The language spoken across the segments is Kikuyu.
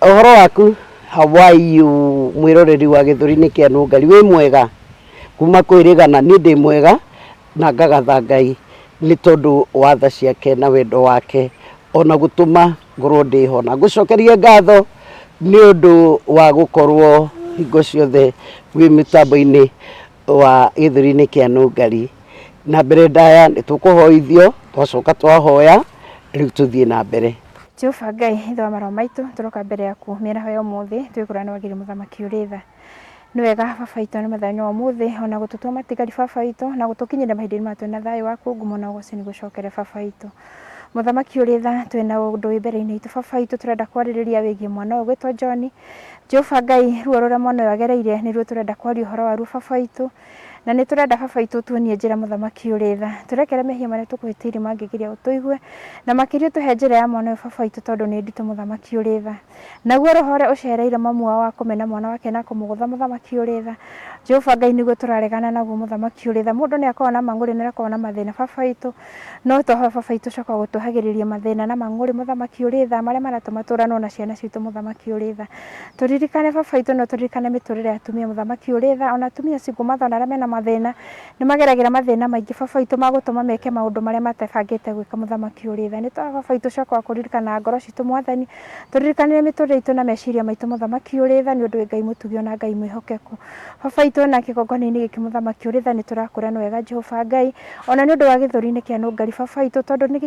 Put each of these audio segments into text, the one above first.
Ũhoro waku, how are you mwĩroreri wa gĩthũri-inĩ kĩa nũngari, wĩ mwega? Kuma kwĩrĩgana, niĩ ndĩ mwega na ngagatha Ngai nĩ tondũ wa tha ciake na wendo wake ona gũtũma ngorwo ndĩho. Na ngũcokerie ngatho nĩ ũndũ wa gũkorwo hingo ciothe wĩ mĩtambo-inĩ wa gĩthũri-inĩ kĩa nũngari. Na mbere ndaya nĩ tũkũhoithio, twacoka twahoya rĩu tũthiĩ na mbere. Jehova Ngai, Ithe wa maroho maitũ, tũroka mbere yaku mĩaraho ya ũmũthĩ, twĩkũra nĩ wagĩrĩire mũthamaki ũrĩ tha. Nĩ wega baba witũ nĩ mũthenya wa ũmũthĩ, ona gũtũtua matigari baba witũ, na gũtũkinyĩria mahinda-inĩ maya twĩna thayũ waku, ngumo na ũgoci nĩ gũcokere baba witũ. Mũthamaki ũrĩ tha, twĩna ũndũ wĩ mbere-inĩ itũ baba witũ tũrenda kwarĩrĩria wĩgiĩ mwana ũyũ ũgwĩtwo John. Jehova Ngai, ruo rũrĩa mwana ũyũ agereire nĩruo tũrenda kwaria ũhoro waruo baba witũ. Na nĩ tũrenda baba witũ ũtuonie njĩra mũthamaki ũrĩ tha. Tũrekere mehia marĩa tũkũhĩtĩirie mangĩgiria ũtũigue. Na makĩria ũtũhe njĩra ya mwana ũyũ baba witũ tondũ nĩ nditũ mũthamaki ũrĩ tha. Naguo roho ũrĩa ũcereire mamu wao wa kũmena mwana wake na kũmũgũtha mũthamaki ũrĩ tha. Jehova Ngai nĩguo tũraregana naguo mũthamaki ũrĩ tha. Mũndũ nĩ akoragwo na mang'ũrĩ na nĩ akoragwo na mathĩna baba witũ. No twahoya baba witũ coka gũtũhagĩrĩria mathĩna na mang'ũrĩ mũthamaki ũrĩ tha marĩa maratũma tũranwo na ciana citũ mũthamaki ũrĩ tha. Tũririkane baba witũ na ũtũririkane mĩtũrĩre ya atumia mũthamaki ũrĩ tha ona atumia single mother ona arĩa mena mathĩna nĩ mageragĩra mathĩna maingĩ baba witũ magũtũma meke maũndũ marĩa matebangĩte gwĩka mũthamaki ũrĩ tha. Nĩ twahoya baba witũ coka wa kũririkana ngoro citũ mwathani tũririkanĩre mĩtũrĩre itũ na meciria maitũ mũthamaki ũrĩ tha nĩ ũndũ wĩ Ngai mũtugi ona Ngai mwĩhokeku. Baba witũ ona kĩgongona-inĩ gĩkĩ mũthamaki ũrĩ tha nĩ tũrakũra nĩ wega Jehova Ngai Ona nĩ ũndũ wa gĩthũri-inĩ kĩa nũngari baba witũ tondũ nĩ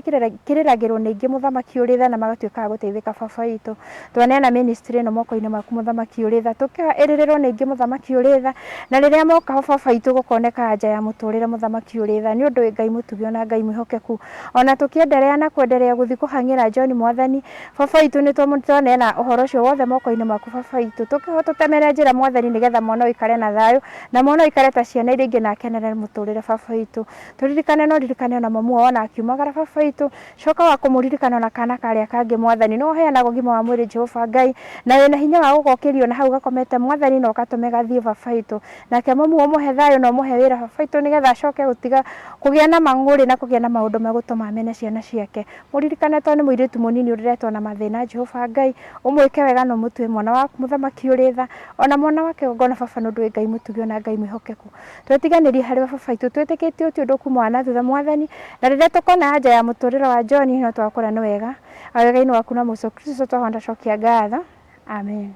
kĩrĩragĩrwo nĩ aingĩ mũthamaki ũrĩ tha na magatuĩka a gũteithĩka baba witũ. Twaneana ministry ĩno moko-inĩ maku mũthamaki ũrĩ tha tũkĩhoya ĩrĩrĩrwo nĩ aingĩ mũthamaki ũrĩ tha na rĩrĩa moka ho baba witũ gũkoneka anja ya mũtũrĩre mũthamaki ũrĩ tha nĩ ũndũ wĩ Ngai mũtugi ona Ngai mwĩhokeku. Ona tũkĩenderea na kwenderea gũthiĩ kũhang'ĩra John mwathani baba witũ nĩ twaneana ũhoro ũcio wothe moko-inĩ maku baba witũ tũkĩhoya ũtũtemere njĩra mwathani nĩgetha mwana ũyũ aikare na thayũ Na mwana ũyũ aikare ta ciana iria ingĩ na akenere mũtũrĩre baba witũ. Tũririkane na ũririkane ona mamu wao ona akiumagara baba witũ. Coka wa kũmũririkana ona kana karĩa kangĩ mwathani. Nĩwe ũheanaga ũgima wa mwĩrĩ Jehova Ngai. Na wĩna hinya wa gũgokĩria ona hau gakomete mwathani na ũgatũme gathiĩ baba witũ. Nake mamu ũmũhe thayũ na ũmũhe wĩra baba witũ nĩgetha acoke gũtiga kũgĩa na mang'ũrĩ na kũgĩa na maũndũ megũtũma amene ciana ciake. Mũririkane tondũ nĩ mũirĩtu mũnini ũreretwo na mathĩna Jehova Ngai. Ũmwĩke wega na ũmũtue mwana waku mũthamaki ũrĩ tha. Ona mwana wa kĩgongona baba nĩ ũndũ wĩ Ngai mũtugi ona Ngai mwĩhokeku. Twetiganĩrie harĩ we baba witũ twĩtĩkĩtie ũti ũndũ kuma wa na thutha mwathani na rĩrĩa tũkona anja ya mũtũrĩre wa John no twakũra nĩ wega. Wega-inĩ waku na Mũso Kristo twahonda cokia ngatho. Amen.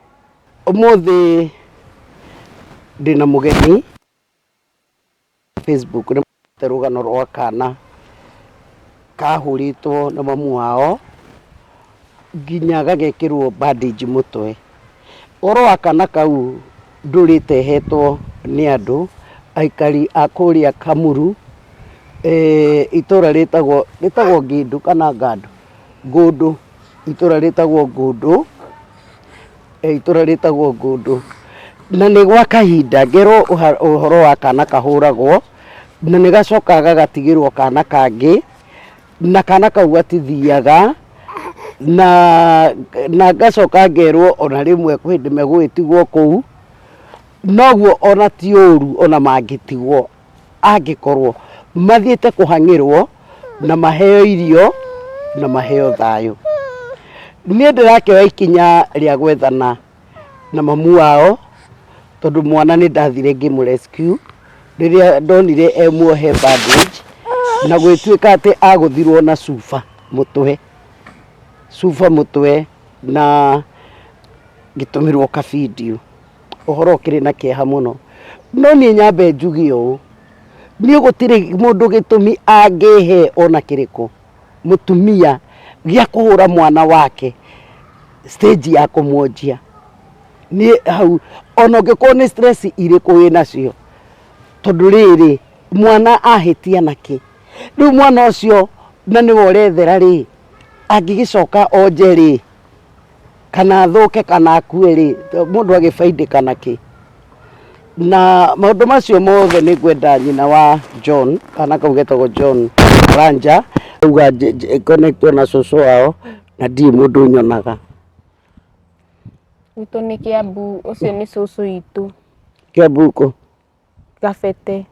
Ũmũthĩ ndĩna mũgeni. Facebook nĩ rũgano rwa kana kahũrĩtwo nĩ mamu wao nginya gagekĩrwo bandage mũtwe. Ũhoro wa kana kau ndũrĩte hetwo nĩ andũ, aikari a kũrĩa Kamuru, itũra rĩtagwo, rĩtagwo Ngĩndũ kana Ngandũ? Ngũndũ, itũra rĩtagwo Ngũndũ. Itũra rĩtagwo Ngũndũ. Na nĩ gwa kahinda ngerwo ũhoro wa kana kahũragwo, na nĩ gacokaga gagatigĩrwo kana kangĩ, na kana kau gatithiaga, na na ngacoka ngerwo ona rĩmwe kwĩ hĩndĩ megũgĩtigwo kũu, noguo ona ti ũru ona mangĩtigwo. angĩkorwo mathiĩte kũhang'ĩrwo na maheo irio na maheo thayũ. Niĩ ndĩrakĩoya ikinya rĩa gwethana na mamu wao tondũ mwana nĩ ndathire ngĩmũ rescue rĩrĩa ndonire e muohe bandage na gũgĩtuĩka atĩ agũthirwo na cuba mũtwe, cuba mũtwe na ngĩtũmĩrwo ka video. Ũhoro ũkĩrĩ na kĩeha mũno. No niĩ nyambe njuge ũũ, niĩ gũtirĩ mũndũ gĩtũmi angĩhe ona kĩrĩkũ, mũtumia gĩa kũhũra mwana wake stage ya kũmwonjia. Niĩ hau, ona ũngĩkorwo nĩ stress irĩkũ wĩnacio, tondũ rĩrĩ, mwana ahĩtia nakĩ? Rĩu mwana ũcio na nĩwe ũrethera rĩ, angĩgĩcoka onje rĩ, kana athũke kana akue rĩ, mũndũ agĩbaidĩka nakĩ? Na maũndũ macio mothe nĩ ngwenda nyina wa John, kana kau getagwo John Karanja, auga connect na cũcũ wao na ndirĩ mũndũ nyonaga. Gwitũ nĩ Kĩambu, ũcio nĩ cũcũ witũ. Kĩambu kũ? Gabete.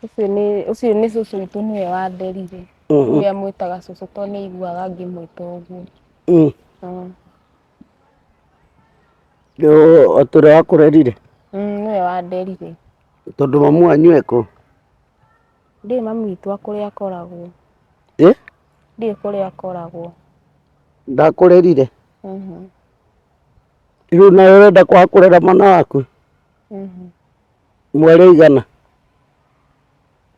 Ũcio nĩ ũcio nĩ cũcũ witũ nĩwe wanderire. Nĩwe amwĩtaga cũcũ tondũ nĩ aiguaga ngĩmwĩta ũguo. Atĩ ũrĩa wakũrerire? Nĩwe wanderire. Tondũ mamu wanyu ekũ? Ndiũĩ mami witũ kũrĩa akoragwo. Ĩ? Ndiũĩ kũrĩa akoragwo. Ndakũrerire? Rĩu nawe ũrenda kwaga kũrera mwana waku? Mwarĩ aigana?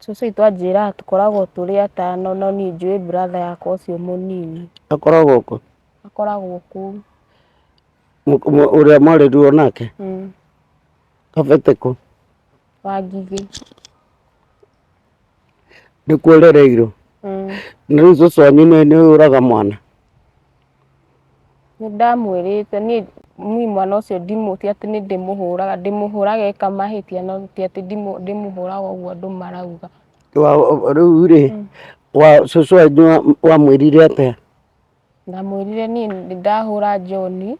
Cũcũ witũ anjĩraga tũkoragwo tũrĩ atano no niĩ njũĩ brother yakwa ũcio mũnini. Akoragwo kũ? Akoragwo kũu. Ũrĩa mwarerirwo nake? Kabete kũ? Wangigĩ. Nĩkuo ũrereirwo? Na rĩu cũcũ wanyu nĩ ũraga mwana? Nĩ ndamwĩrĩte niĩ niĩ mwana ũcio ndimũ ti atĩ nĩ ndĩmũhũraga, ndĩmũhũraga eka mahĩtia no ti atĩ ndĩmũhũraga ũguo andũ marauga. Rĩu rĩ, cũcũ wanyu wamwĩrire atĩa? Ndamwĩrire niĩ nĩ ndahũra John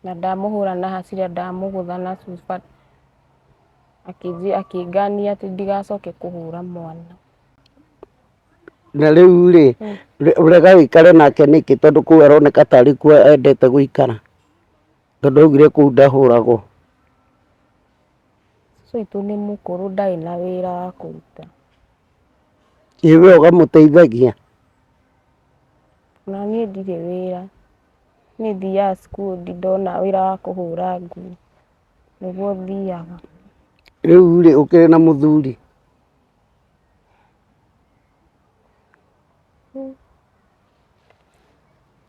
na ndamũhũra na hasira ndamũgũtha na cuba, akĩngania atĩ ndigacoke kũhũra mwana. Na rĩu rĩ, ũrega wĩikare nake nĩkĩ tondũ kũu aroneka tarĩ kuo endete gũikara, tondũ augire kũu ndahũragwo. Cũcũ witũ nĩ mũkũrũ ndarĩ na wĩra wa kũruta. Ĩ we ũgamũteithagia? Ona niĩ ndirĩ wĩra, niĩ thiaga cukuru ndona wĩra wa kũhũra nguo, nĩguo thiaga. Rĩu rĩ, ũkĩrĩ na mũthuri?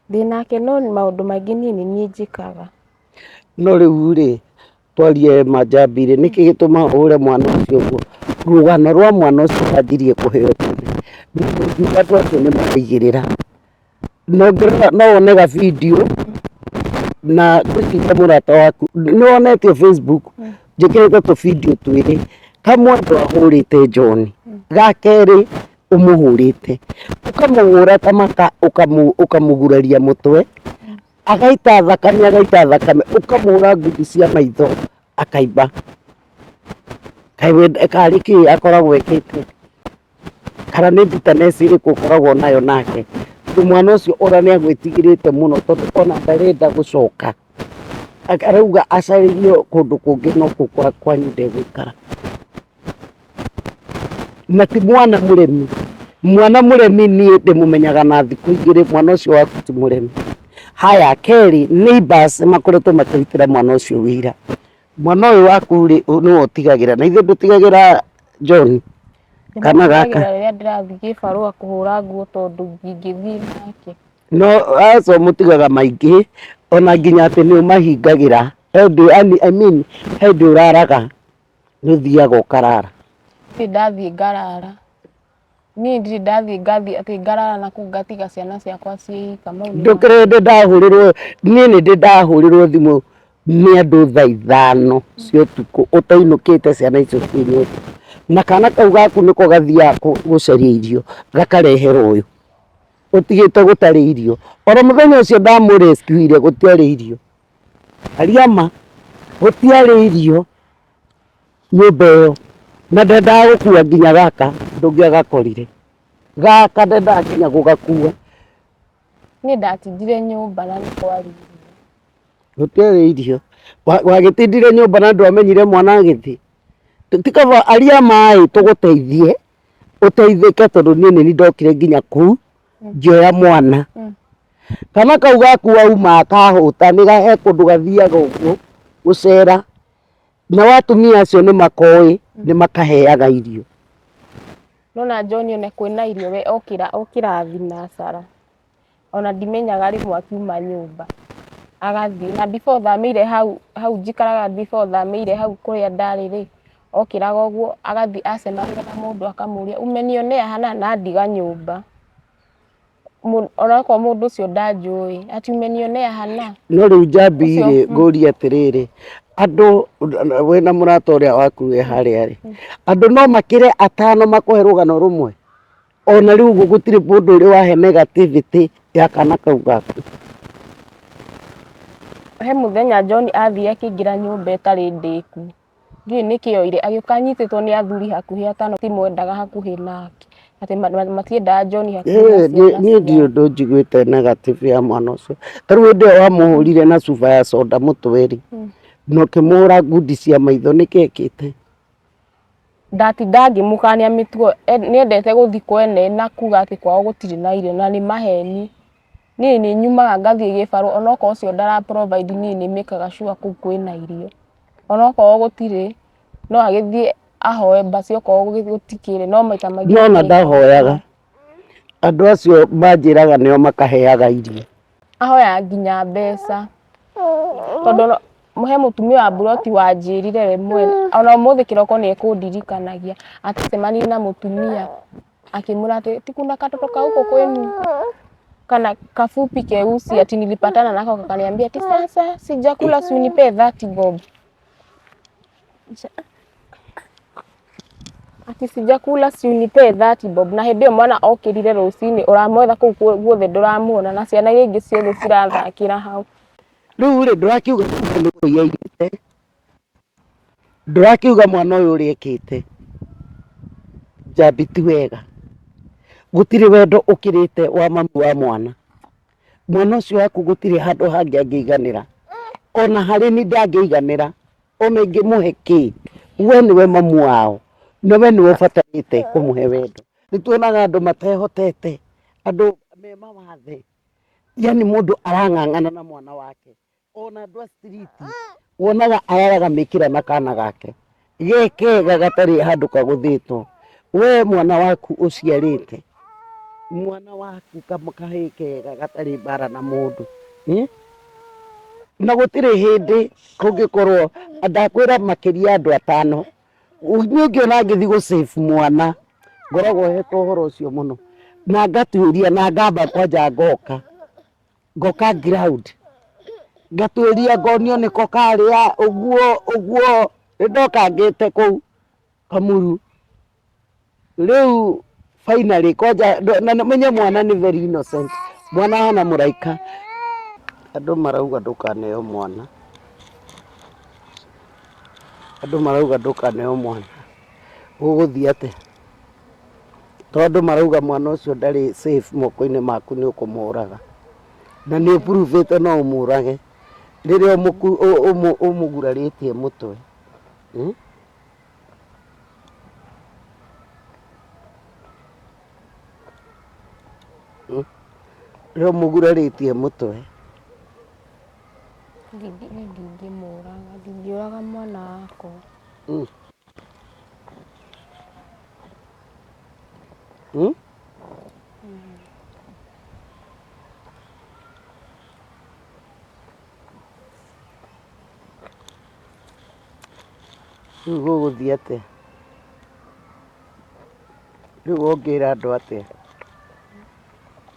Ndĩ nake no maũndũ maingĩ niĩ nĩ niĩ njĩkaga. No rĩu rĩ, twarie ma Njambi rĩ, nĩkĩ gĩtũmaga ũhũre mwana ũcio ũguo? Rũgano rwa mwana ũcio wanjirie kũheo tene, andũ acio nĩ maraigĩrĩra. Na ũngĩrora no wone ga video na ngwĩciria mũrata waku nĩ wonetio Facebook njĩkĩrĩte tũ video twĩrĩ, kamwe ndwahũrĩte John, ga kerĩ ũmũhũrĩte, ũkamũhũra ta maka ũkamũguraria mũtwe, agaita thakame agaita thakame, ũkamũhũra ngundi cia maitho akaimba. Kaĩ karĩ kĩ akoragwo ekĩte? Kana nĩ bitterness ĩrĩkũ ũkoragwo nayo nake? Tondũ mwana ũcio ona nĩ agwĩtigĩrĩte mũno tondũ ona ndarenda gũcoka. Arauga acarĩrio kũndũ kũngĩ no kũu kwanyu ndegũikara. Na ti mwana mũremi. Mwana mũremi niĩ ndĩmũmenyaga na thikũ igĩrĩ mwana ũcio waku ti mũremi. Haya, kerĩ neighbours nĩ makoretwo makĩrutĩra mwana ũcio wĩira. Mwana ũyũ waku rĩ, nĩwe ũtigagĩra, na ithuĩ ndũtigagĩra John kana gaka. Ndĩmũtigagĩra rĩrĩa ndĩrathiĩ kĩbarũa kũhũra nguo tondũ ndingĩthiĩ nake. No aca ũmũtigaga maingĩ, ona nginya atĩ nĩ ũmahingagĩra. He hĩndĩ I mean he hĩndĩ ũraraga, nĩ ũthiaga ũkarara. Ndirĩ ndathiĩ ngarara. Niĩ ndirĩ ndathiĩ ngathiĩ atĩ ngarara na kũu ngatiga ciana ciakwa ciĩ ika. Mau nĩ Ndũkĩrĩ ndĩ ndahũrĩrwo, niĩ nĩ ndĩ ndahũrĩrwo thimũ nĩ andũ thaa ithano cia ũtukũ ũtainũkĩte ciana icio ciĩ nyũmba. Na kana kau gaku nĩko gathiaga gũcaria irio gakareherwo ũyũ, ũtigĩte gũtarĩ irio. Ona mũthenya ũcio ndamũ rescue ire gũtiarĩ irio. Aria ma, gũtiarĩ irio. Nyũmba ĩyo na ndendaga gũkua nginya gaka ndũngĩagakorire, gaka ndendaga nginya gũgakua. Niĩ ndatindire nyũmba na nĩ kwarĩ irio. Gũtiarĩ irio, wagĩtindire nyũmba na ndwamenyire mwana agĩthiĩ? Ti kaba aria maĩ tũgũteithie ũteithĩke tondũ niĩ nĩ niĩ ndokire nginya kũu ngĩoya mwana. Kana kau gaku wauma kahũta he kũndũ gathiaga ũguo gũcera. Nao atumia acio nĩ makoĩ nĩ makaheaga irio. Nona John ona kwĩna irio we okĩra okĩra thinacara ona ndimenyaga rĩmwe akiuma nyũmba agathiĩ na before thamĩire hau hau njikaraga before thamĩire hau kũrĩa ndarĩ rĩ okĩraga ũguo agathiĩ acemania na mũndũ akamũria umenionea hana na andiga nyũmba. Onakorwo mũndũ ũcio ndanjũĩ ati umenionea hana. No rĩu Njambi rĩ, ngũrie atĩrĩrĩ, andũ wĩna mũrata ũrĩa waku wĩ harĩa rĩ, andũ no makĩre atano makũhe rũgano rũmwe? Ona rĩu ũguo gũtirĩ mũndũ ũrĩ wahe negativity ya kana kau gaku? He mũthenya John athire akĩingĩra nyũmba ĩtarĩ ndĩku. Ndiũĩ nĩkĩ oire, agĩũka anyitĩtwo nĩ athuri hakuhĩ atano timwendaga hakuhĩ nake. Atĩ matiendaga John hakuhĩ na Eh, niĩ ciana niĩ ndirĩ ciao. ũndũ njiguĩte negative ya mwana ũcio. Ta rĩu hĩndĩ ĩyo wamũhũrire na cuba ya soda mũtwe rĩ, na ũkĩmũhũra ngundi cia maitho nĩkĩ ekĩte? Ndatinda ngĩmũkania mĩtugo, nĩendete gũthiĩ kwene na kuga atĩ kwao gũtirĩ na irio na nĩ maheni. Niĩ nĩ nyumaga ngathiĩ gĩbarũa onokorwo ũcio ndara provide niĩ nĩ mĩkaga sure kũu kwĩna irio. Onokorwo gũtirĩ no agĩthiĩ ahoe basi okorwo gũtikĩrĩ no maita maingĩ No ona ndahoyaga, andũ acio manjĩraga nĩo makaheaga irio. Ahoyaga nginya mbeca tondũ he mũtumia wa mburoti wanjĩrire we mwene ona ũmũthĩ kĩroko nĩ ekũndirikanagia atacemanirie na mũtumia akĩmwĩra atĩ ti kuna katoto ka huko kwenu kana kafupi keusi ati nilipatana nako kakaniambia ati sasa sijakula si unipe 30 bob ati sijakula si unipe 30 bob na hĩndĩ ĩyo mwana okĩrire rũcinĩ ũramwetha kũu guothe ndũramuona na ciana iria ingĩ ciothe cirathakĩra hau. Rĩu rĩ ndũrakiuga nĩ kũiya aiyĩte, ndũrakiuga mwana ũyũ ũrĩa ekĩte njambi ti wega. Gũtirĩ wendo ũkĩrĩte wa mami wa mwana. Mwana ũcio waku gũtirĩ handũ hangĩ angĩiganĩra, ona harĩ ni ndangĩiganĩra, ona ingĩmũhe kĩ, we nĩwe mamu wao, na we nĩwe ũbatarĩte kũmũhe wendo. Nĩ tuonaga andũ matehotete, andũ me mawathe, yani mũndũ arang'ang'ana na mwana wake. Ona andũ a street wonaga araraga mĩkĩra na kana gake ge kega gatarĩ handũ kagũthĩtwo. We mwana waku ũciarĩte, mwana waku kahĩĩ kega gatarĩ mbara na mũndũ, Na gũtirĩ hĩndĩ kũngĩkorwo ndakwĩra makĩria andũ atano, niĩ ũngĩona ngĩthiĩ gũ save mwana ngoragwo hetwo ũhoro ũcio mũno, na ngatuĩria na ngamba kwanja ngoka, ngoka ground ngatuĩria ngonio nĩko karĩa ũguo ũguo, nĩ ndokangĩte kũu Kamuru. Rĩu finally kwanja na ũmenye mwana nĩ very innocent, mwana ahana mũraika. Andũ marauga ndũkaneo mwana, andũ marauga ndũkaneo mwana, gũgũthiĩ atĩa? Tondũ andũ marauga mwana ũcio ndarĩ safe moko-inĩ maku nĩ ũkũmũraga, na nĩ ũ prove ĩte no ũmũrage rĩrĩa ũmũgurarĩtie mũtwe. Rĩrĩa ũmũgurarĩtie mũtwe. Niĩ ndingĩmũraga, ndingĩũraga mwana wakwa. Rĩu gũgũthiĩ atĩa? Rĩu ũngĩra andũ atĩa?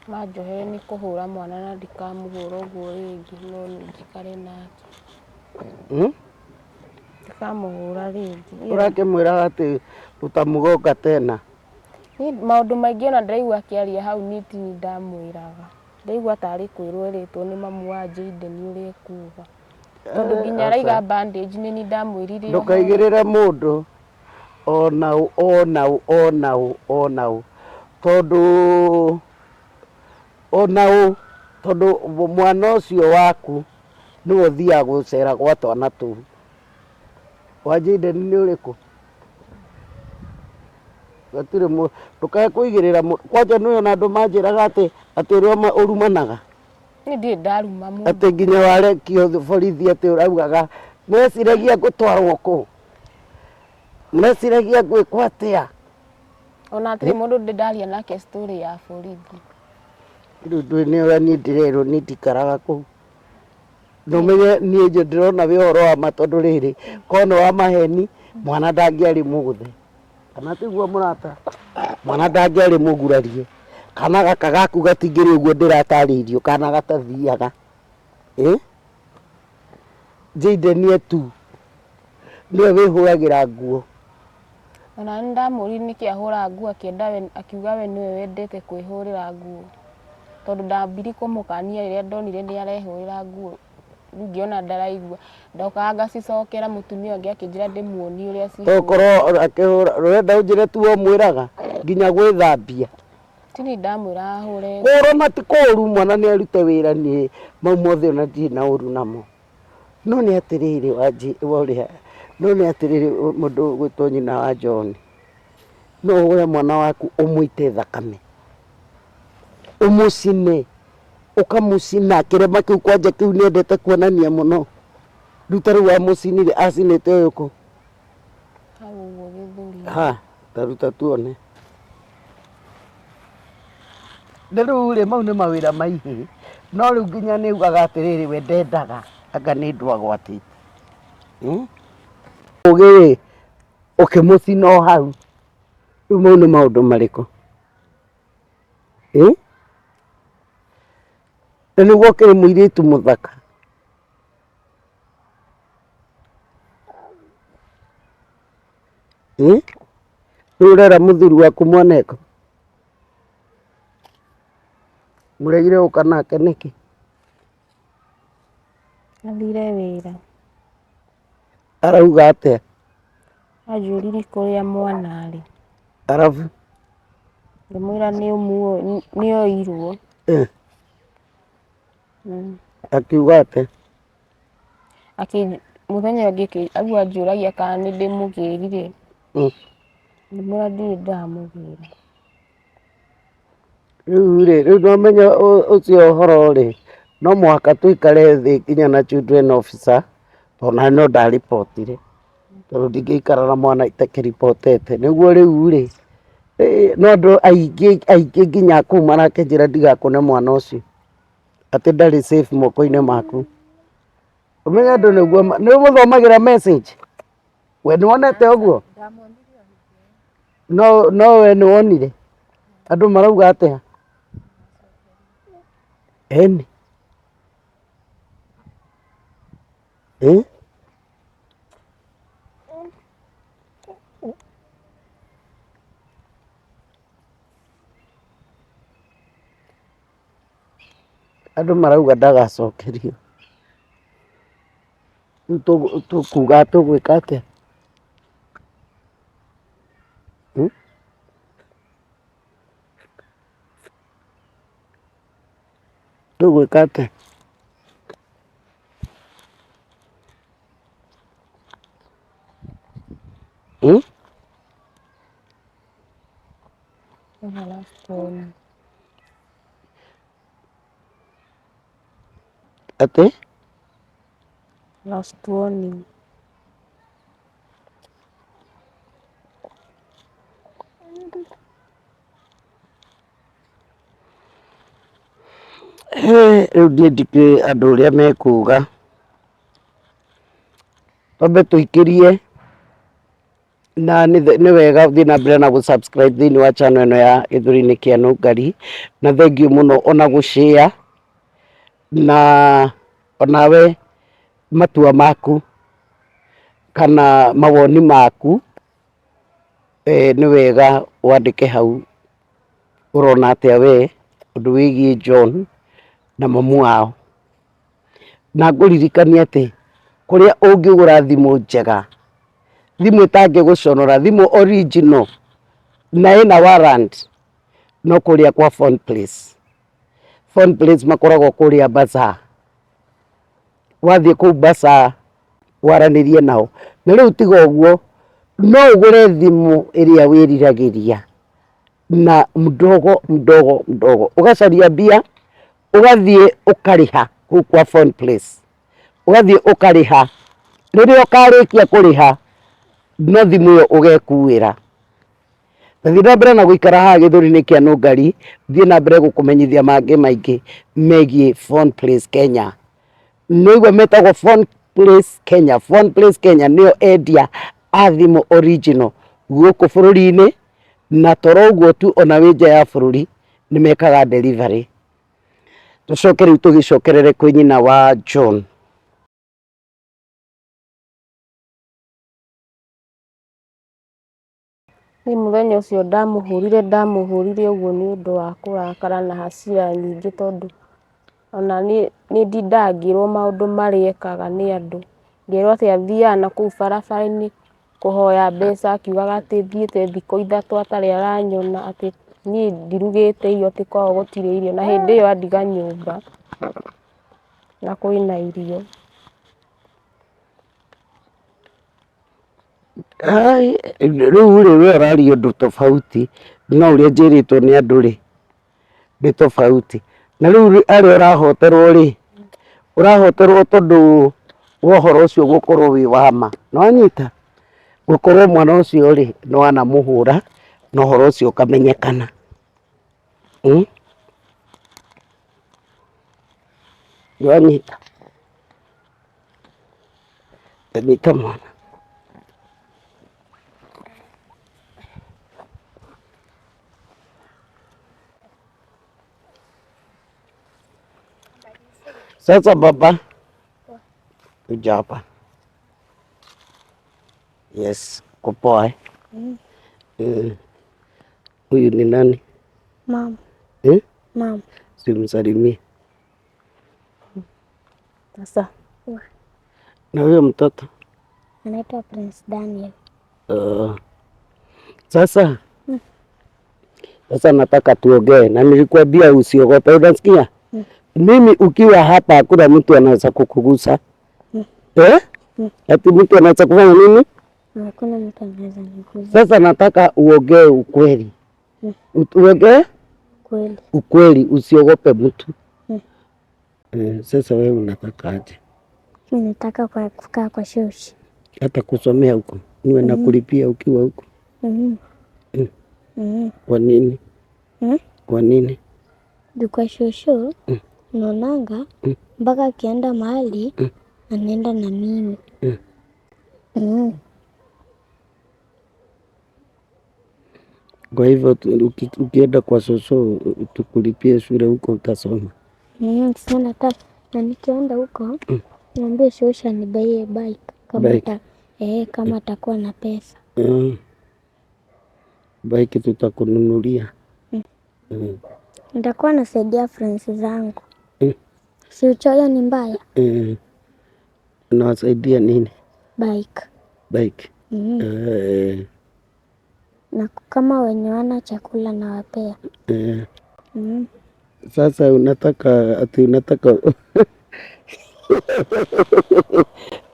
Manjohere nĩ kũhũra mwana na ndikamũhũra ũguo rĩngĩ no njikare nake. Ndikamũhũra rĩngĩ. Ũrakĩmwĩra atĩ utamgonga tena? Niĩ maũndũ maingĩ ona ndĩraigua akĩaria hau niĩ ti niĩ ndamwĩraga. Ndĩraigua tarĩ kwĩrwo erĩtwo nĩ mamu wa Jayden ũrĩa ekuga. Tondũ nginya araiga bandage nĩ niĩ ndamwĩrire ũhoro. Ndũkaigĩrĩre mũndũ ona ũ ona ũ ona ũ ona ũ tondũ ona ũ tondũ mwana ũcio waku nĩwe ũthiaga gũcera gwa twana tũu. Wa Jayden nĩ ũrĩkũ? Gũtirĩ mũ ndũkae kũigĩrĩra mũndũ kwanja nĩũĩ ona andũ manjĩraga atĩ atĩ ũrĩa ũrumanaga. Niĩ ndirĩ ndaruma mũndũ. Atĩ nginya warekio borithi atĩ ũraugaga mũreciragia ngũtwarwo kũ? Mũreciragia ngwĩkwo atĩa? Ona hatirĩ mũndũ ndĩ ndaria nake story ya borithi. Rĩu ndũĩ nĩ ũrĩa niĩ ndĩrerwo niĩ ndikaraga kũu. Na ũmenye niĩ ndĩrona wĩ ũhoro wa ma tondũ rĩrĩ, korwo nĩ wa maheni mwana ndangĩarĩ mũgũthe. Kana tiguo mũrata? Mwana ndangĩarĩ mũgurarie. Kana gaka gaku gatingĩrĩ ũguo ndĩratarĩirio kana gatathiaga. Ĩ? Jayden tu nĩwe wĩhũragĩra nguo. Ona nĩ ndamũririe nĩkĩ ahũraga nguo akĩenda we akiuga we nĩwe wendete kwĩhũrĩra nguo. Tondũ ndambirie kũmũkania rĩrĩa ndonire nĩ arehũrĩra nguo. Rĩu ngĩona ndaraigua, ndokaga ngacicokera mũtumia ũngĩ akĩnjĩra ndĩmuonie ũrĩa cihũragwo. Tokorwo akĩhũra, ũrenda ũnjĩre tiwe ũmwĩraga nginya gwĩthambia? Ti niĩ ndamwĩraga ahũre. Kũhũrwo ti kũũru, mwana nĩ arute wĩra, niĩ mau mothe ona ndirĩ na ũru namo. No nĩ atĩrĩrĩ Wanjĩ ũrĩa, no nĩ atĩrĩrĩ mũndũ ũgwĩtwo nyina wa John, no ũhũre mwana waku ũmũite thakame, ũmũcine, ũkamũcina kĩrema kĩu kwanja kĩu nĩ endete kuonania mũno. Rĩu ta rĩu wamũcinire acinĩte ũyũ kũ? Hau ũguo gĩthũri. Ha, ta ruta tuone. Na rĩu rĩ, mau nĩ mawĩra ma ihĩĩ, no rĩu nginya nĩ augaga atĩrĩrĩ, we ndendaga anga nĩ ũndũ agwatĩte. Ũgĩ rĩ, ũkĩmũcina o hau, rĩu mau nĩ maũndũ marĩkũ? Na nĩguo ũkĩrĩ mũirĩtu mũthaka. Rĩu ũrera mũthuri waku mwaneko? Mũregire gũka nake nĩkĩ? Athire wĩra. Arauga atĩa? Anjũririe kũrĩa mwana arĩ. Arabu? Ngĩmwĩra nĩ oirwo. Akiuga atĩa? Mũthenya ũngĩ aigua anjũragia kana nĩ ndĩmũgĩrire. Ngĩmwĩra ndirĩ ndamũgĩra. Rĩu rĩ, rĩu nĩwamenya ũcio ũhoro rĩ, no mũhaka tũikare thĩ nginya na children officer, tondũ ona niĩ no ndaribotire, tondũ ndingĩikara na mwana itakĩribotete, nĩguo rĩu rĩ, no andũ aingĩ aingĩ nginya kũu marakĩnjĩra ndigakũne mwana ũcio, atĩ ndarĩ safe moko-inĩ maku. Ũmenye andũ nĩguo, nĩ ũmũthomagĩra message? We nĩwonete ũguo? No no we nĩwonire? Andũ marauga atĩa? Ĩni. Ĩ? Andũ marauga ndagacokerio. Rĩu tũkuga tũgwĩka atĩa? Tũgwĩka atĩa? Atĩ? Last warning. Rĩu niĩ ndikĩũĩ andũ ũrĩa mekuga. Twambe tũikĩrie na nĩ wega ũthiĩ na mbere na gũ subscribe thĩinĩ wa channel ĩno ya Gĩthũri-inĩ kĩa Nũngari. Na thengiũ mũno ona gũ share na onawe matua maku kana mawoni maku nĩ wega wandĩke hau ũrona atĩa we ũndũ wĩgiĩ John na mamu wao. Na ngũririkanie atĩ kũrĩa ũngĩgũra thimũ njega, thimũ ĩtangĩgũconora, thimũ original na ĩna warrant no kũrĩa kwa Phone Place. Phone Place makoragwo kũrĩa Bazaar. Wathiĩ kũu Bazaar waranĩrie nao. Na rĩu tiga ũguo, no ũgũre thimũ ĩrĩa wĩriragĩria na mdogo mdogo mdogo, ũgacaria mbia ũgathiĩ ũkarĩha kũu kwa Phone Place, ũgathiĩ ũkarĩha, rĩrĩa ũkarĩkia kũrĩha no thimũ ĩyo ũgekuĩra. Ta thiĩ na mbere na gũikara haha gĩthũri-inĩ kĩa Nũngari, thiĩ na mbere gũkũmenyithia mangĩ maingĩ megiĩ Phone Place Kenya. Nĩũraigua metagwo Phone Place Kenya, Phone Place Kenya nĩo endia a thimũ original gũkũ bũrũri-inĩ, na toro ũguo tu ona wĩ nja ya bũrũri nĩ mekaga delivery. Tũcoke rĩu tũgĩcokerere kwĩ nyina wa John. Niĩ mũthenya ũcio ndamũhũrire ndamũhũrire ũguo nĩ ũndũ wa kũrakara na hasira nyingĩ tondũ Ona niĩ nĩ ndindaga ngĩrwo maũndũ marĩa ekaga nĩ andũ, ngerwo atĩ athiaga na kũu barabara-inĩ kũhoya mbeca akiugaga atĩ thiĩte thikũ 3 atarĩ aranyona, atĩ niĩ ndirugĩte irio, atĩ kwao gũtirĩ irio, na hĩndĩ ĩyo andiga nyũmba na kwĩna irio. Rĩu rĩ, we ũraria ũndũ tofauti na ũrĩa njĩrĩtwo nĩ andũ rĩ, nĩ tofauti. Na rĩu arĩa ũrahoterwo rĩ, ũrahoterwo tondũ wa ũhoro ũcio gũkorwo wĩ wa ma. Nĩ wanyita? Gũkorwo mwana ũcio rĩ, nĩ wanamũhũra na ũhoro ũcio ũkamenyekana. Nĩ wanyita? Nyita mwana. Sasa baba, kuja hapa. Yes, uko poa eh? Eh, huyu ni nani? Mama. Eh? Mama. Simsalimie. Sasa Na huyo mtoto Anaitwa Prince Daniel. Sasa sasa nataka tuongee, na nilikuambia usiogope, unasikia? Mimi ukiwa hapa hakuna mtu anaweza kukugusa. Eh? Ati mtu anaweza kufanya nini? Hakuna mtu anaweza nigusa. Sasa nataka uongee ukweli. Uongee Kweli. ukweli, usiogope mtu. Sasa wewe unataka aje? Mimi nataka kukaa kwa shoshi. Hata kusomea huko niwe nakulipia ukiwa huko? Kwa nini? Kwa nini? Juu kwa shosho naonanga mpaka akienda mahali anaenda na mimi. Kwa hivyo ukienda kwa shosho tukulipie shule huko utasoma. Sasa nataka na nikienda huko niambie shosho anibaie bike kama Bike. Kama atakuwa na pesa. Bike tutakununulia. Nitakuwa nasaidia friends zangu. Si uchoyo ni mbaya? Nawasaidia nini? Bike. Bike. Na kama wenye wana chakula nawapea. Sasa unataka ati unataka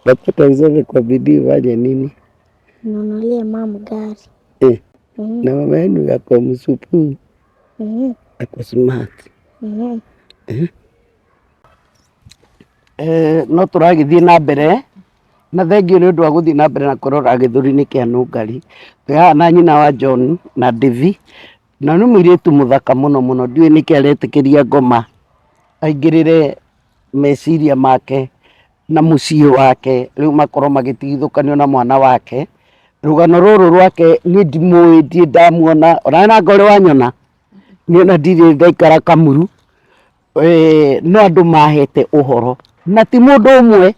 nataka usome kwa bidii ufanye nini? Nunulie mama gari. Na mama yenu ako msupu. Ako smart. No tũragĩthiĩ na mbere na thengio nĩ ũndũ wa gũthiĩ na mbere na kũrora gĩthũri-inĩ kĩa Nũngari. Twĩ haha na nyina wa John na Devi, na nĩ mũirĩtu mũthaka mũno mũno, ndiũĩ nĩkĩ aretĩkĩria ngoma aingĩrĩre meciria make na mũciĩ wake, rĩu makorwo magĩtigithũkanio na mwana wake. Rũgano rũrũ rwake niĩ ndimũĩ, ndirĩ ndamuona, ona we nanga ũrĩ wanyona, niĩ ona ndirĩ ndaikara Kamuru. No andũ mahete ũhoro na ti mũndũ ũmwe,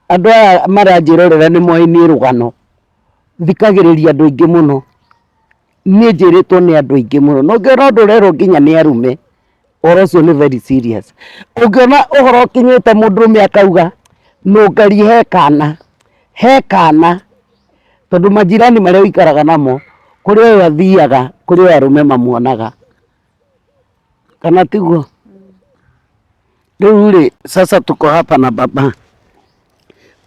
andũ aya maranjĩrorera nĩ moĩ niĩ rũgano, thikagĩrĩria andũ aingĩ mũno, niĩ njĩrĩtwo nĩ andũ aingĩ mũno, na ũngĩona ũndũ ũrerwo nginya nĩ arũme, ũhoro ũcio nĩ very serious. Ũngĩona ũhoro ũkinyĩte mũndũrũme akauga Nũngari he kana, he kana, tondũ majirani marĩa ũikaraga namo, kũrĩ ũyũ athiaga, kũrĩ ũyũ arũme mamuonaga, kana tiguo? Rĩu rĩ, sasa tuko hapa na baba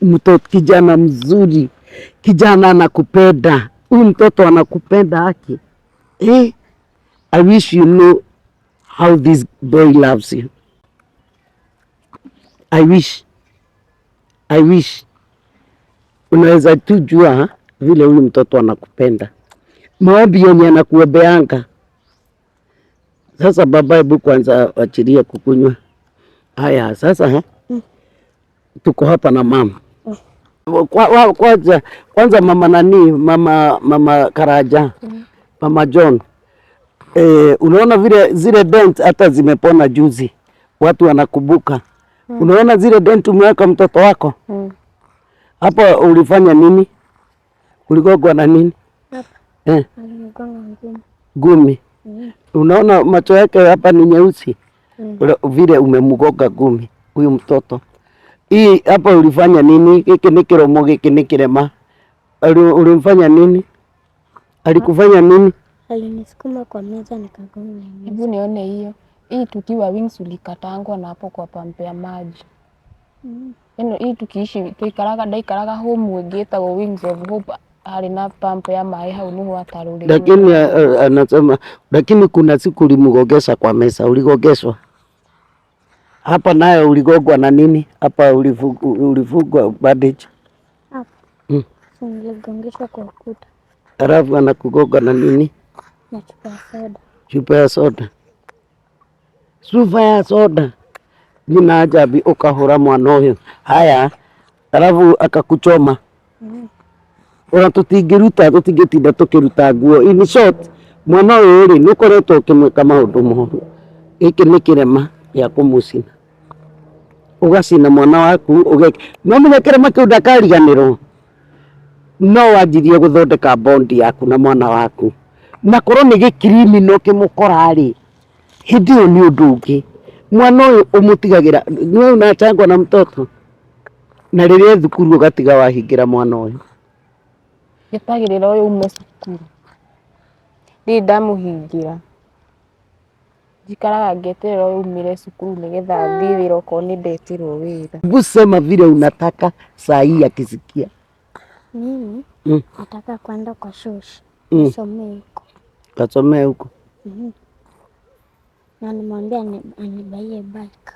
mtoto, kijana mzuri, kijana anakupenda. Huyu mtoto anakupenda haki. I wish you know how this boy loves you. I wish, I wish unaweza tu jua vile huyu mtoto anakupenda, maombi yenye anakuombeanga. Sasa baba, hebu kwanza achilia kukunywa. Haya sasa, ha? Tuko hapa na mama. Kwanza mama nani, mama Karaja, mama John. Unaona vile zile dent hata zimepona juzi, watu wanakumbuka. Unaona zile dent umeweka mtoto wako? Hapo ulifanya nini? Uligongwa na nini? Hapa. Alinigonga ngumi. Ngumi. Unaona macho yake hapa ni nyeusi. Vile umemgonga ngumi huyu mtoto. Hii hapa ulifanya nini? Giki ni kiromo, giki ni kirema. Ulimfanya nini? Alikufanya nini? Alinisukuma kwa meza nikagonga meza. Hebu nione hiyo. Hii tukiwa Wings ulikatangwa na hapo kwa pampu ya maji. Ĩno hii tukiishi tuikaraga ndaikaraga home ĩngĩ ĩtagwo Wings of Hope harĩ na pampu ya maĩ hau nĩho atarũrĩirwo. Lakini anasema lakini kuna siku ulimgogesha kwa meza, uligogeshwa hapa nayo uligogwa na nini? Hapa ulifungwa bandage. Hapo. Si niligongeshwa kwa ukuta. Alafu anakugoga na nini? Na chupa ya soda. Chupa ya soda. Chupa ya soda. Nina ajabi ukahura mwana uyu. Haya, alafu akakuchoma. Ona tutingĩruta tũtingĩtinda tũkĩruta nguo. In short, mwana ũyũ rĩ nĩ ũkoretwo ũkĩmwĩka maũndũ moru. Gĩkĩ nĩ kĩrema gĩa kũmũcina. Ũgacina mwana waku ũgeka. No mũnya kĩrema kĩu ndakariganĩrwo. No wanjirie gũthondeka bondi yaku na mwana waku. Na korwo nĩ gĩkiriminũ kĩmũkora rĩ, hĩndĩ ĩyo nĩ ũndũ ũngĩ. Mwana ũyũ ũmũtigagĩra, nĩwe unachangwa na mtoto. Na rĩrĩa thukuru ũgatiga wahingĩra mwana ũyũ. Njetagĩrĩra ũyũ ume cukuru. Ndirĩ ndamũhingĩra. Njikaraga ngĩeterera ũyũ umire cukuru nĩgetha thiĩ wĩra okorwo nĩ ndetĩrwo wĩra. Hebu sema vile unataka saa hii akisikia. Mimi nataka kwenda kwa shosh. Nisomee huko. Kasomee huko. Na nimwambie anibaie bike.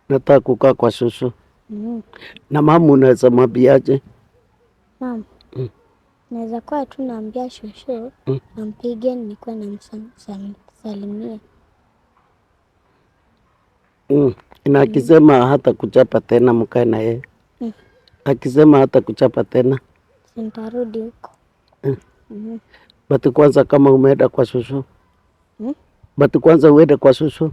Nataka kukaa kwa shosho. Na mama unaweza mwambiaje? Mama. Naweza kuwa tu naambia shosho ampige nikuwe namsalimia. Na akisema hata kuchapa tena mkae na yeye. Akisema hata kuchapa tena. Sintarudi huko. But kwanza kama umeenda kwa shosho. But kwanza uende kwa shosho.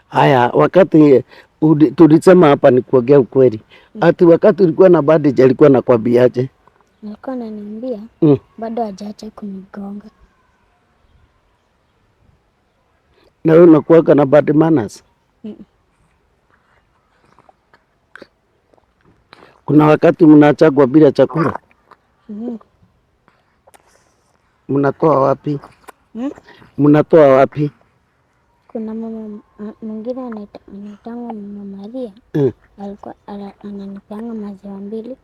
Haya, wakati tulisema hapa ni kuongea ukweli. Ati wakati ulikuwa na bandage alikuwa anakwambiaje? Alikuwa ananiambia bado hajaacha kunigonga. Na wewe unakuwaga na bad manners? Kuna wakati mnachagwa bila chakula? Mnatoa wapi? Mnatoa wapi? Kuna mama mwingine anaitangwa Mama Maria. Alikuwa ananipeanga maziwa 2.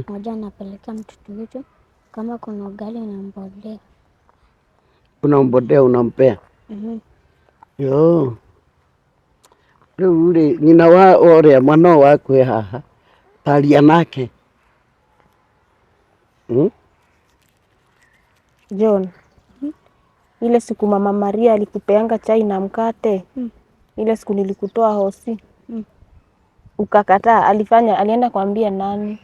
Moja anapeleka mtoto wetu, kama kuna ugali na mbolea. Una mbolea unampea? Yo. Rĩu rĩ nyina wa ũrĩa mwana ũyũ waku e haha taria nake. John, ile siku Mama Maria alikupeanga chai na mkate, ile siku nilikutoa hosi, ukakataa. Alienda kuambia nani?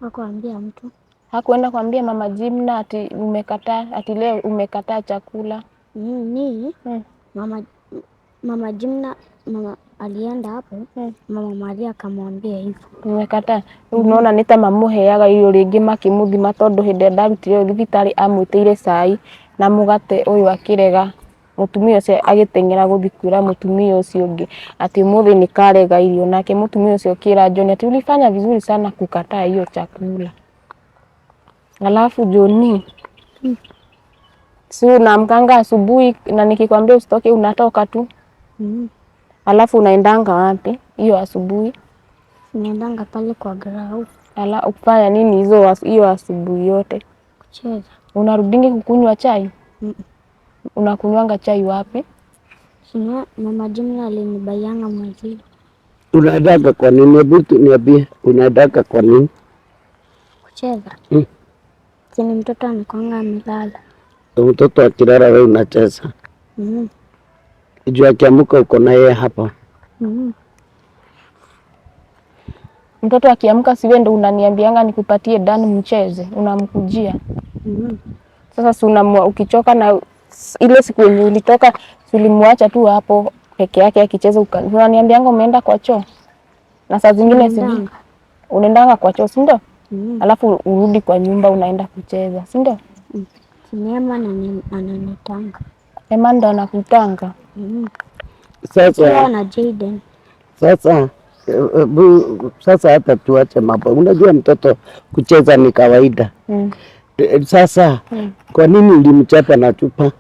Hakuambia mtu. Hakuenda kuambia Mama Jimna ati umekataa, ati leo umekataa chakula. Ni Mama Jimna, mama alienda hapo, Mama Maria akamwambia hivyo. Umekataa. Unaona nĩ ta mamũheaga irio rĩngĩ makĩmũthima tondũ hĩndĩ ĩrĩa ndarutirwo thibitarĩ amwĩtĩire cai na mũgate ũyũ akĩrega. Mũtumia ũcio agĩteng'era gũthiĩ kwĩra mũtumia ũcio ũngĩ atĩ ũmũthĩ nĩ karega irio, nake mũtumia ũcio akĩra John ati ulifanya vizuri sana kukataa hiyo chakula. Alafu John, si unaamkanga asubuhi na nikikwambia usitoke unatoka tu? Alafu unaendanga wapi hiyo asubuhi? Naendanga pale kwa grau. Ala, ukifanya nini hiyo asubuhi yote? Kucheza. Unarudingi kukunywa chai? Unakunywanga chai wapi? Sina, Mama Jimna alinibaianga maziwa. Unaendaga kwa nini? Hebu niambie, unaendaga kwa nini? Kucheza. Sini mtoto anakuanga amelala. Mtoto akilala wewe unacheza. Juu akiamka uko na yeye hapa. Mtoto akiamka si wewe ndo unaniambianga nikupatie Dan mcheze, unamkujia. Sasa si ukichoka na ile siku yenye ulitoka, si ulimwacha tu hapo peke yake akicheza, unaniambianga umeenda kwa choo. Na saa zingine sijui Unaendanga. unaendanga kwa choo, si ndio? Alafu urudi kwa nyumba unaenda kucheza, si ndio? Ni Emma ananitanga. Emma ndo anakutanga. Sasa na Jaden. Sasa sasa hata tuache mambo. Unajua mtoto kucheza ni kawaida. Sasa kwa nini ulimchapa na chupa?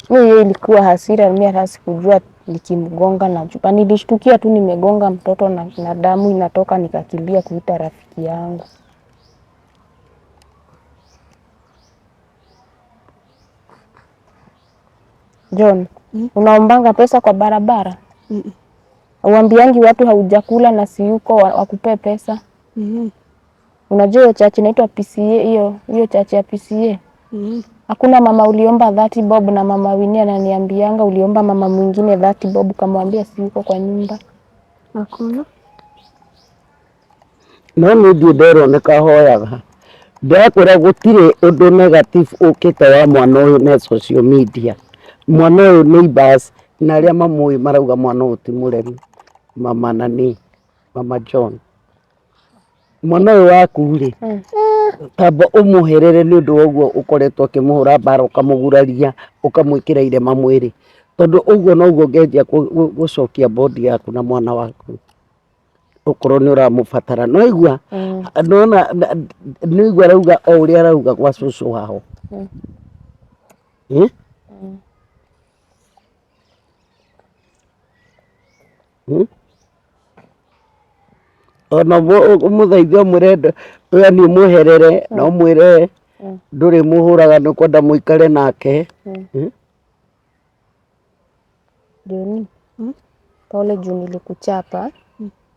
Hiyo ilikuwa hasira, mimi hata sikujua nikimgonga na chupa. Nilishtukia tu nimegonga mtoto na damu inatoka, nikakimbia kuita rafiki yangu. John, unaombanga pesa kwa barabara? Uambiangi watu haujakula na si yuko wakupe pesa? Unajua hiyo chachi inaitwa PCA, hiyo chachi ya PCA. Hakuna mama uliomba 30 bob, na mama Winnie ananiambianga uliomba mama mwingine 30 bob ukamwambia si yuko kwa nyumba. Hakuna. No nĩ ndiĩ nderwo nĩ kahoyaga. Ndakwĩra gũtirĩ ũndũ negative ũkĩte wa mwana ũyũ na social media. Mwana ũyũ neighbors na arĩa mamũĩ marauga mwana ũyũ ti mũremi. Mama nani, mama John. Mwana ũyũ waku rĩ, tamba ũmũherere nĩ ũndũ wa ũguo ũkoretwo ũkĩmũhũra mbara ũkamũguraria ũkamwĩkĩra irema mwĩrĩ, tondũ ũguo noguo ũngĩanjia gũcokia bodi yaku na mwana waku ũkorwo nĩ ũramũbatara. No igua nona nĩ igua arauga o ũrĩa arauga gwa cũcũ wao. Eh? Ona ũmũthaithe ũmwĩre yani ũmweherere na ũmwĩre ndũrĩ mũhũraga nĩ ũkwenda mũikare nake. Joni, pole juu nilikuchapa.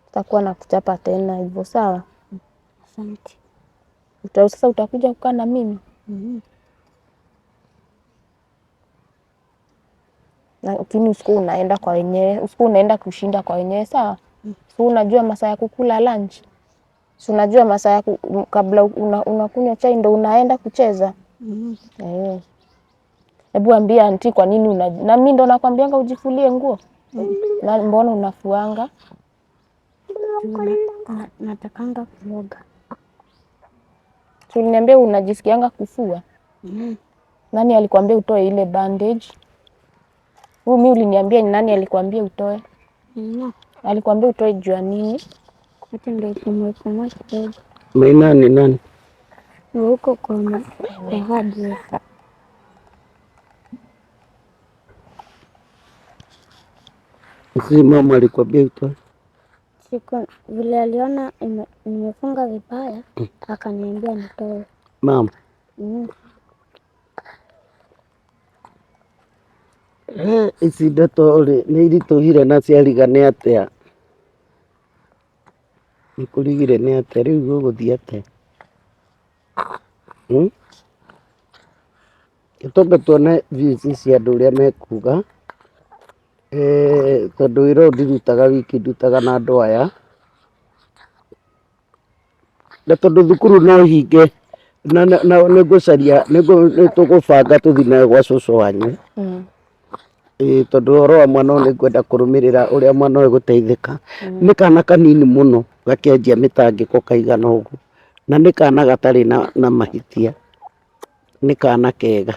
Sitakuwa nakuchapa tena hivyo, sawa? Asante. Sasa utakuja kukaa na mimi? Lakini usiku unaenda kwa wenyewe, usiku unaenda kushinda kwa wenyewe, sawa? Si unajua masaa ya kukula lunch? Si unajua masaa ya kabla unakunywa chai ndo unaenda kucheza? Hebu ambia auntie kwa nini na mimi ndo nakwambianga ujifulie nguo? Na mbona unafuanga? Natakanga kuoga. Si uliniambia unajisikianga kufua? Nani alikwambia utoe ile bandage? Huyu mimi uliniambia ni nani alikwambia utoe? Alikwambia utoe juu ya nini? Hata ndio ipumue pumue kidogo. Maina ni nani? Huko kwa hardware. Si mama alikwambia utoe? Siku vile aliona nimefunga vibaya, akaniambia nitoe. Mama. Ici ndeto rĩ nĩ iritũhire na ciariga nĩ atĩa? Nĩ kũrigire nĩ atĩa rĩu gũgũthiĩ atĩa? Twambe tuone views cia andũ ũrĩa mekuga, tondũ wĩra ũyũ ndirutaga wiki ndutaga na andũ aya, na tondũ thukuru no hinge na nĩ ngũcaria nĩ tũgũbanga tũthiĩ nawe gwa cũcũ wanyu. Ĩĩ tondũ ũhoro wa mwana ũyũ nĩ ngwenda kũrũmĩrĩra ũrĩa mwana ũyũ egũteithĩka. Nĩ kana kanini mũno gakĩanjia mĩtangĩko kaigana ũguo, na nĩ kana gatarĩ na mahĩtia, nĩ kana kega.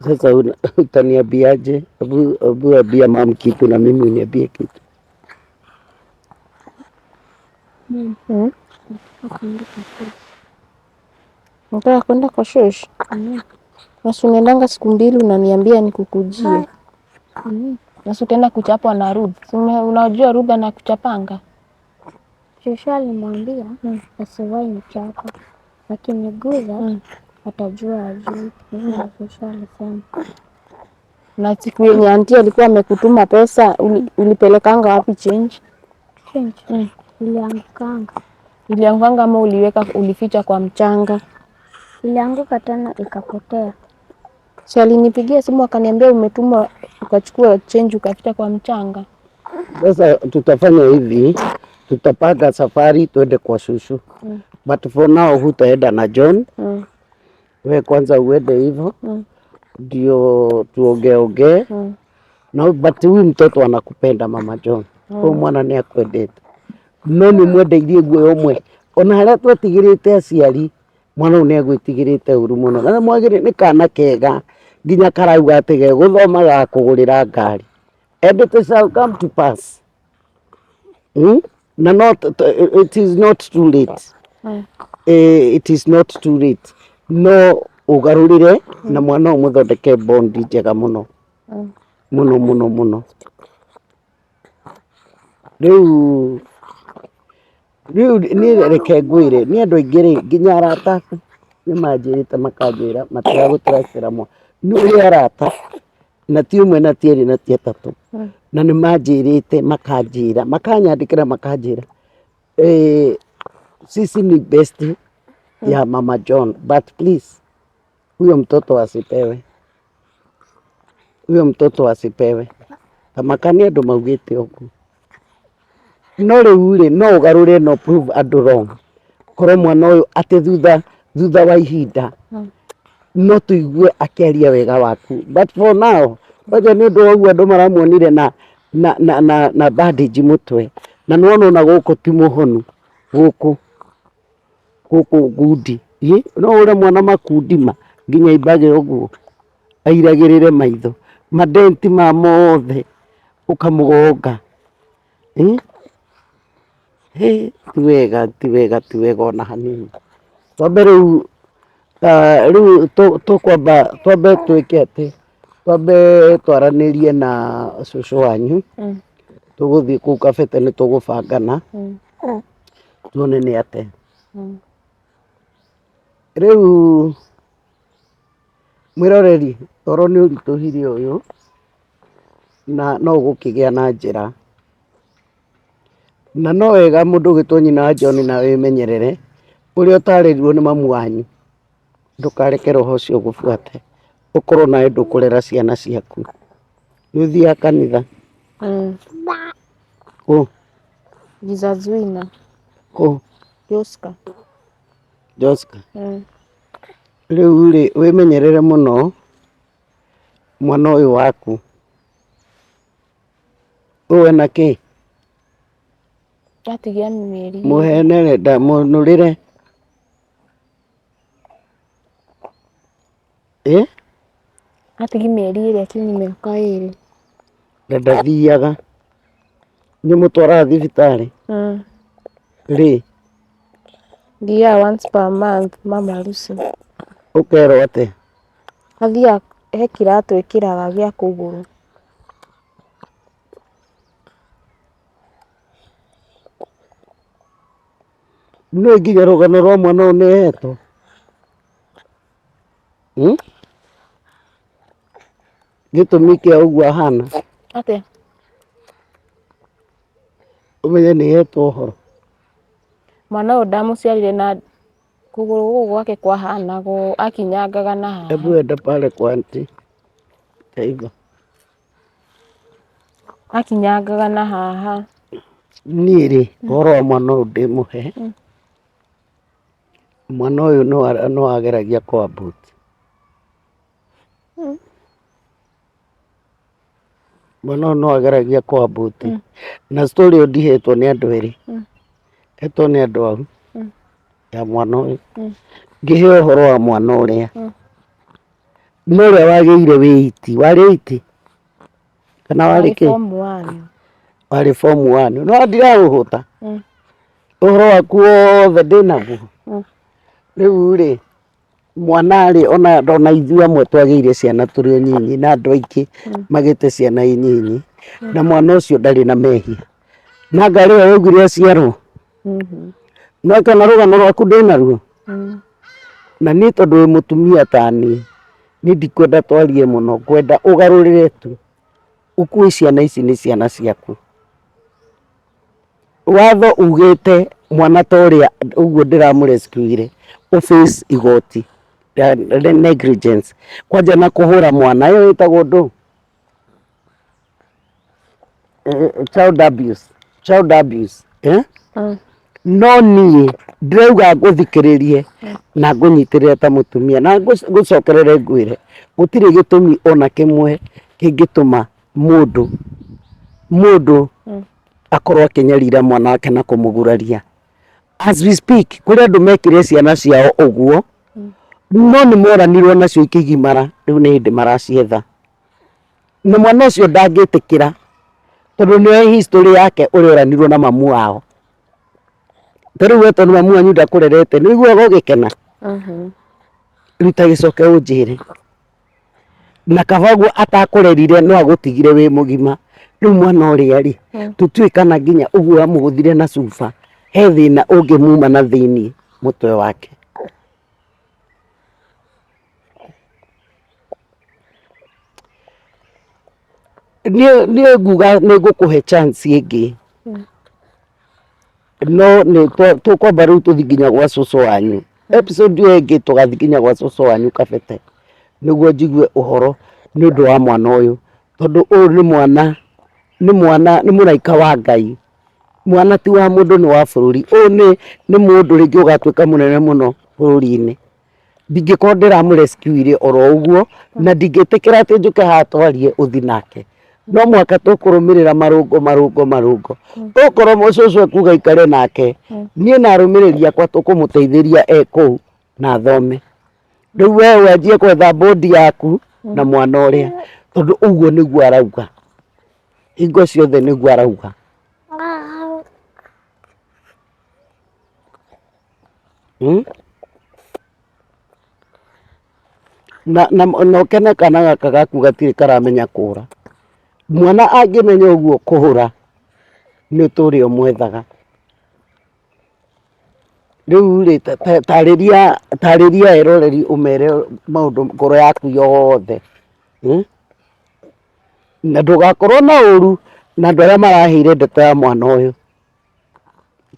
Sasa utaniambiaje? Hebu ambia mam kitu na mimi uniambie kitu. Nataka kwenda kwa shosh. Na si unaendanga siku mbili unaniambia nikukujie. Na si utaenda kuchapwa na Ruth. Si unajua Ruth anakuchapanga? Shosho alimwambia asiwahi nichapa, akiniguza atajua ajui. Hivyo shosho alisema. Na siku yenye auntie alikuwa amekutuma pesa, ulipelekanga wapi change? Change? Iliangukanga. Iliangukanga ama ulificha kwa mchanga? Ilianguka tena ikapotea. Si alinipigia simu akaniambia umetuma ukachukua change ukaficha kwa mchanga. Sasa tutafanya hivi, tutapanga safari tuende kwa shushu. But for now hutaenda na John. We kwanza uende hivyo. Ndio tuongeongee. No but huyu mtoto anakupenda mama John. Huyu mwana nĩ akwendete. No nĩ ũmwendeirie guoya ũmwe. Ona harĩa twetigĩrĩte aciari, mwana ũyũ nĩ agwĩtigĩrĩte ũru mũno. Na nĩ mwagĩrĩire, nĩ kana kega nginya karauga atĩ gegũthoma gagakũgũrĩra ngari. And it shall come to pass. Na not, it is not too late. It is not too late. No ũgarũrĩre na mwana ũyũ mũthondeke bondi njega mũno. Mũno mũno mũno. Rĩu rĩu niĩ reke ngwĩre, niĩ andũ aingĩ rĩ, nginya arata aku nĩ manjĩrĩte makanjĩra matiragũtrustĩra mwana. Nĩ ũrĩ arata na ti ũmwe na ti erĩ na ti atatũ. Na nĩ manjĩrĩte makanjĩra, makanyandĩkĩra makanjĩra sisi ni best ya mama John but please huyo mtoto asipewe, huyo mtoto asipewe. Tamaka nĩ andũ maugĩte ũguo. No rĩu rĩ, no ũgarũre no prove andũ wrong. Korwo mwana ũyũ atĩ thutha thutha wa ihinda no tũigue akĩaria wega waku. But for now, kwanja nĩ ũndũ wa ũguo andũ maramuonire na na na na na bandage mũtwe. Na nĩwona ona gũkũ ti mũhonu, gũkũ gũkũ ngundi. Ĩ, no ũre mwana makundi ma nginya imbage ũguo airagĩrĩre maitho. Madenti ma mothe ũkamũgonga. Ĩ, hĩ, ti wega ti wega ti wega ona hanini. Twambe rĩu rĩu tũkwamba twambe twĩke atĩ, twambe twaranĩrie na cũcũ wanyu, tũgũthiĩ kũu kabete nĩ tũgũbangana, tuone nĩ atĩa. Rĩu mwĩroreri, toro nĩ ũritũhire ũyũ, na no ũgũkĩgĩa na njĩra. Na no wega mũndũ ũgĩtwo nyina wa John na wĩmenyerere, ũrĩa ũtarĩrirwo nĩ mamu wanyu, ndũkareke roho ũcio ũgũbuate, ũkorwo nawe ndũkũrera ciana ciaku. Nĩ ũthiaga kanitha? Kũ? Jesus Winner. Kũ? Joska. Joska. Rĩu rĩ, wĩmenyerere mũno mwana ũyũ waku. Ũyũ ena kĩ? Atigia mĩeri. Mũhenere mũnũrĩre. Ĩ? Atigi mĩeri ĩrĩ akinyi mĩaka ĩrĩ. Na ndathiaga. Nĩ ũmũtwaraga thibitarĩ? Rĩ? Thiaga once per month mama Lucy. Ũkerwo atĩa? Athiaga he kĩratũ ĩkĩraga gĩa kũgũrũ. Nĩũĩ nginya rũgano rwa mwana ũyũ nĩ hetwo? Hmm? Gĩtũmi kĩa ũguo ahana? Atĩa? Ũmenye nĩ hetwo ũhoro. Mwana ũyũ ndamũciarire na kũgũrũ gũkũ gwake kwahanaga ũũ, akinyangaga na haha. Hebu enda pale kwa auntie. Taiba. Akinyangaga na haha. Niĩ rĩ, ũhoro wa mwana ũyũ ndĩmũhe, mwana ũyũ no ageragia kũ abort. Mwana ũyũ no ageragia kũ abort. Na story ĩyo ndihetwo nĩ andũ erĩ, hetwo nĩ andũ au ya mwana ũyũ. Ngĩheo ũhoro wa mwana ũrĩa, no ũrĩa wagĩire wĩ iti, warĩ iti kana warĩ kĩ? Form one. Warĩ form one. No ndiragũhũta, ũhoro waku wothe ndĩnaguo. Rĩu rĩ, mwana rĩ, ona ithuĩ amwe twagĩire ciana tũrĩ o nyinyi na andũ aingĩ magĩte ciana i nyinyi, na mwana ũcio ndarĩ na mehia. Na anga rĩwe waugire aciarwo? No kana rũgano rwaku ndĩnaruo? Na niĩ tondũ wĩ mũtumia ta niĩ, niĩ ndikwenda twarie mũno, ngwenda ũgarũrĩre tu, ũkue ciana ici nĩ ciana ciaku. Watho ugĩte mwana ta ũrĩa ũguo ndĩramũ rescue ire, ũ face igoti rĩa negligence. Kwanja na kũhũra mwana, ĩyo ĩtagwo ndũ? Child abuse, child abuse eh? No niĩ ndĩrauga ngũthikĩrĩrie na ngũnyitĩrĩre ta mũtumia na ngũcokerere ngwĩre gũtirĩ gĩtũmi ona kĩmwe kĩngĩtũma Mũndũ mũndũ akorwo akĩnyarira mwana wake na kũmũguraria. As we speak, kũrĩ andũ mekire ciana ciao ũguo, no nĩ moranirwo nacio ikĩgimara, rĩu nĩ hĩndĩ maracietha. Na mwana ũcio ndangĩtĩkĩra, tondũ nĩoĩ history yake ũrĩa oranirwo na mamu wao. Ta rĩu we tondũ mamu wanyu ndakũrerete, nĩ ũiguaga ũgĩkena? Rĩu ta gĩcoke ũnjĩre. Na kaba ũguo atakũrerire no agũtigire wĩ mũgima. Rĩu mwana ũrĩa rĩ, tũtiũĩ kana nginya ũguo amũgũthire na cuba, he thĩna ũngĩmuma na thĩiniĩ mũtwe wake. Niĩ niĩ nguga nĩ ngũkũhe chance ĩngĩ. No nĩ tũkwamba rĩu tũthiĩ nginya gwa cũcũ wanyu. Episode ĩyo ĩngĩ tũgathiĩ nginya gwa cũcũ wanyu Kabete, nĩguo njigue ũhoro nĩ ũndũ wa mwana ũyũ. Tondũ ũyũ nĩ mwana, nĩ mwana, nĩ mũraika wa Ngai. Mwana ti wa mũndũ nĩ wa bũrũri. Ũyũ nĩ nĩ mũndũ rĩngĩ ũgatuĩka mũnene mũno bũrũri-inĩ. Ndingĩkorwo ndĩramũ rescue ire oro ũguo, na ndingĩtĩkĩra atĩ njũke haha twarie ũthiĩ nake. No mũhaka tũkũrũmĩrĩra marũngo marũngo marũngo. Okorwo cũcũ ekuga aikare nake, niĩ na arũmĩrĩri akwa tũkũmũteithĩria e kũu na athome. Rĩu we wanjie gwetha bũndi yaku na mwana ũrĩa, tondũ ũguo nĩguo arauga. Hingo ciothe nĩguo arauga. Hmm? Na, na, na ũkene kana gaka gaku gatirĩ karamenya kũra. Mwana angĩmenya ũguo kũhũra nĩ ũtũre ũmwethaga. Rĩu rĩ, tarĩria tarĩria eroreri ũmere maũndũ ngoro yaku yothe. Hmm? Na ndũgakorwo na ũru na andũ arĩa maraheire ndeto ya mwana ũyũ.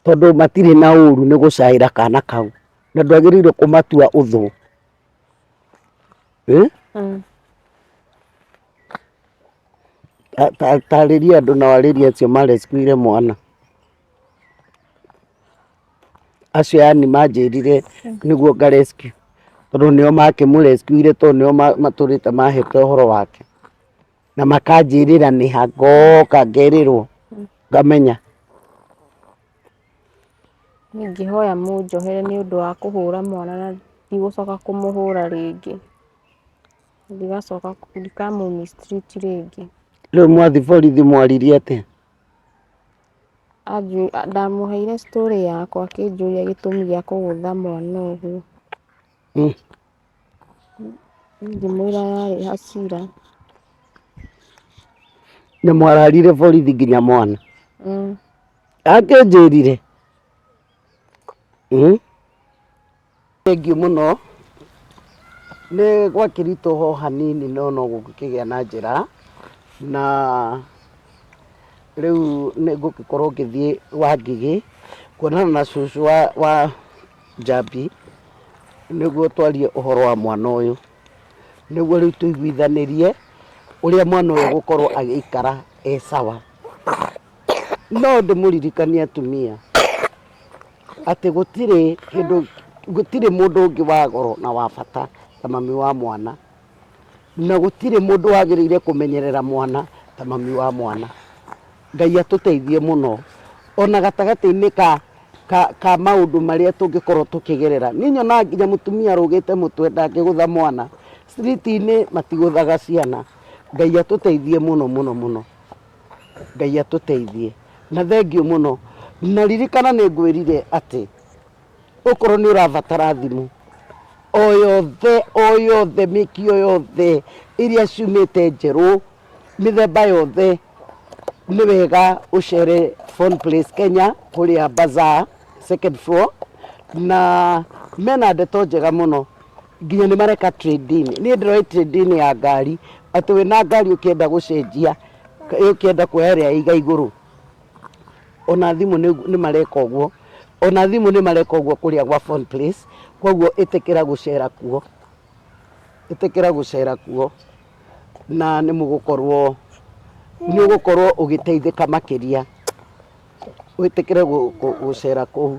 Tondũ matirĩ na ũru nĩ gũcaĩra kana kau. Na ndwagĩrĩirwo kũmatua ũthũ. Tarĩria andũ na warĩrie acio marescuire mwana. Acio yani manjĩrire nĩguo nga rescue. Tondũ nĩo makĩmũrescuire tondũ nĩo matũrĩte mahete ũhoro wake. Na makanjĩrĩra nĩ ha ngoka ngerĩrwo ngamenya. Niĩ ingĩhoya mũnjohere nĩ ũndũ wa kũhũra mwana na ndigũcoka kũmũhũra rĩngĩ. Ndigacoka ndikamũ mistreat rĩngĩ. Rĩu mwathiĩ borithi mwaririe atĩa? Ndamũheire story yakwa akĩnjũria gĩtũmi gĩa kũgũtha mwana ũguo. Ngĩmwĩra yarĩ hasira. Na mwararire borithi nginya mwana? Akĩnjĩrire. Thengiũ mũno, nĩ gwakĩritũha o hanini no no gũgĩkĩgĩa na njĩra, na rĩu nĩ ngũgĩkorwo ngĩthiĩ Wangigĩ kuonana na cũcũ wa Njambi, nĩguo twarie ũhoro wa mwana ũyũ, nĩguo rĩu tũiguithanĩrie ũrĩa mwana ũyũ egũkorwo agĩikara e sawa. No ndĩmũririkanie atumia, atĩ gũtirĩ kĩndũ, gũtirĩ mũndũ ũngĩ wa goro na wa bata ta mami wa mwana, na gũtirĩ mũndũ wagĩrĩire kũmenyerera mwana ta mami wa mwana. Ngai atũteithie mũno, ona gatagatĩ-inĩ ka ka ka maũndũ marĩa tũngĩkorwo tũkĩgerera. Niĩ nyonaga nginya mũtumia arũgĩte mũtwe ndangĩgũtha mwana, street -inĩ matigũthaga ciana. Ngai atũteithie mũno mũno mũno. Ngai atũteithie. Na thengiũ mũno. Na ririkana nĩ ngwĩrire atĩ, okorwo nĩ ũrabatara thimũ, o yothe o yothe mĩkio yothe iria ciumĩte njerũ, mĩthemba yothe, nĩ wega ũcere Phone Place Kenya kũrĩa Bazaar second floor, na mena ndeto njega mũno, nginya nĩ mareka trade in. Niĩ ndĩroĩ trade in ya ngari, atĩ wĩna ngari ũkĩenda gũcenjia, ũkĩenda kuoya ĩrĩa ĩiga igũrũ, ona thimũ nĩ mareka ũguo, ona thimũ nĩ mareka ũguo kũrĩa gwa Phone Place, koguo ĩtĩkĩra gũcera kuo, ĩtĩkĩra gũcera kuo, na nĩ mũgũkorwo, nĩ ũgũkorwo ũgĩteithĩka makĩria, wĩtĩkĩre gũcera kũu.